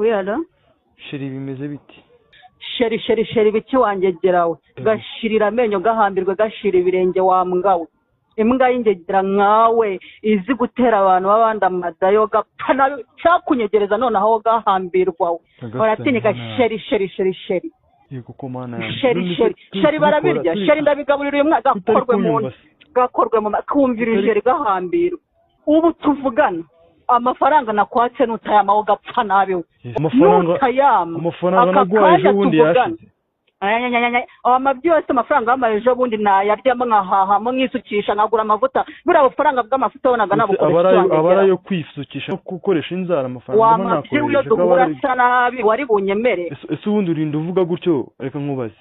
Oui, alors? Chéri, bimeze biti? Chéri, chéri, chéri, biki wangegerawe? Gashirira amenyo, gahambirwe, gashira ibirenge wa mbwa we. Imbwa y'ingegera nkawe izi gutera abantu b'abandi amadayo, gapfa nabi cyakunyegereza noneho gahambirwa we. Uratinyika chéri, chéri, chéri, chéri. Yego ko Mana yanjye. Chéri, chéri, chéri, barabirya. Chéri, ndabigaburira uyu mwana, gakorwe mu nda, gakorwe mu kumvira ijeri, gahambirwa. Ubu tuvugana amafaranga nakwatse nutayama gapfa nabi we. Amafaranga nutayama amafaranga aka naguhaye ejo kanya bundi tuvugana. yashize. Ayanyanyanya, ama byose amafaranga bamaye ejo bundi nayaryamo, nkahahamo, nkisukisha, nkagura amavuta. Buriya bufaranga bw'amavuta wabonaga Ese nabukoresha. aba ari ayo kwisukisha no gukoresha inzara, amafaranga mba Wamabyi iyo nakoresheje ko aba duhura ari asa nabi wari bunyemere. Ese ubundi urinda uvuga gutyo? Reka nkubaze,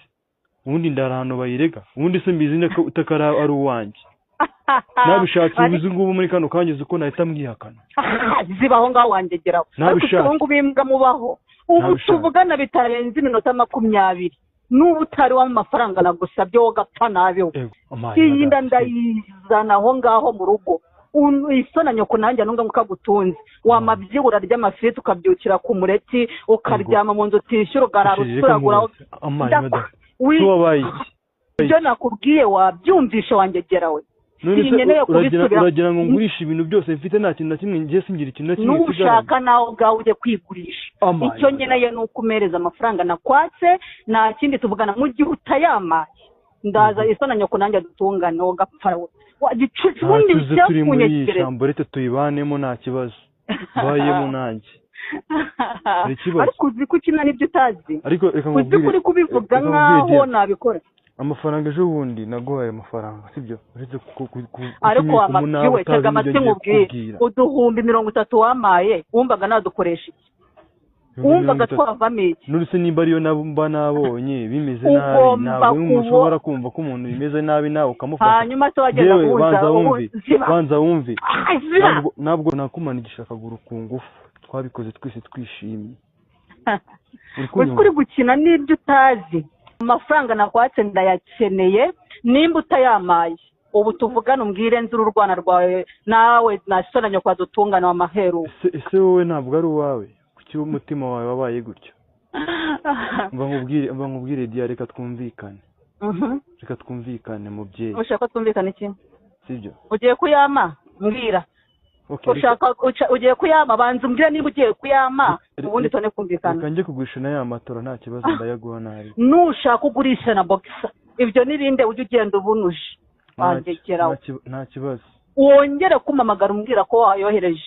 ubundi ndara ahantu bayirega? Ubundi se mbizi nde ko utakara ari uwanjye? Nabishatse ubuze ngubu muri kano kanya, uzi ko nahita mwihakana. Ziba aho ngaho wangegeraho, ariko Nabishatse. ubu ngubu imbwa mubaho ubu Nabishatse. tuvugana bitarenze iminota 20, n'ubu utari wampa amafaranga nagusabye, wowe gapfa nabi we. Ego amaye. Iyi nda ndayizana aho ngaho mu rugo. Isona nyoko nanjye nunga ngo kagutunze wamabyi, urarya amafiriti, ukabyukira ku mureti, ukaryama mu nzu utishyura, ugarara uturagura. Amaye madame, so wabaye iki? Ibyo nakubwiye wabyumvishe wangegera we. None se Sinkeneye kubisubira. uragira ngo ngurishe ibintu byose mfite? Nta kintu na kimwe ngiye, singira ikintu na kimwe nsigaranye. Nushaka nawe ubwawe ujye kwigurisha. Amaye Icyo nkeneye ni uko umereza amafaranga nakwatse, nta kindi tuvugana. Mu gihe utayamaye ndaza isona nyoko nanjye dutungane, wowe gapfa we. Wa gicucu ubundi. Tuze turi muri iyi Cyakunyegereza. shambo, reka tuyibanemo, nta kibazo, mbayemo nanjye. Hari ikibazo? Ariko uzi ko ukina n'ibyo utazi. Ariko reka Uzi ko nkubwire, uri kubivuga reka nkubwire, nk'aho dear, nabikora. amafaranga ejo bundi naguhaye amafaranga, sibyo? Uretse Ariko kutumika wamabyi umunabi we, utazi tega amatwi n'ibyo ngiye nkubwire. kukubwira. 30,000 wamaye, wumvaga nadukoresha iki? Ibihumbi Wumvaga 30. twavamo iki? None se nimba ariyo nabo mba nabonye bimeze nabi, Ugomba ntabwo ushobora kumva ko umuntu bimeze nabi nawe ukamufasha? Hanyuma se wagenda Yewe, guhuza banza ubu wumve. ziba. Banza wumve. Ah, ziba. Ntabwo nakumanikisha akaguru ku ngufu, twabikoze twese twishimye. Uri Uzi ko kunyumva? uri gukina n'ibyo utazi. Amafaranga nakwatse ndayakeneye. Nimba utayamaye ubu tuvugane, umbwire nzira urwana rwawe nawe nasona nyoko dutungane wa maheru. Ese wowe ntabwo ari uwawe? Kuki umutima wawe wabaye gutyo? Mva nkubwire dear, reka twumvikane. Reka twumvikane, mubyeyi. Ushaka ko twumvikana iki? Sibyo? Ugiye kuyama? Mbwira. Okay, Ushaka ugiye kuyama? Banza umbwire niba ugiye kuyama, ubundi tubone kumvikana. Reka njye kugurisha na ya matora, nta kibazo, ndayaguha nabi. Nushaka ugurisha na boxer, ibyo n'ibindi ujye ugenda ubunuje wangegeraho. Nta kibazo. Wongere kumpamagara umbwira ko wayohereje.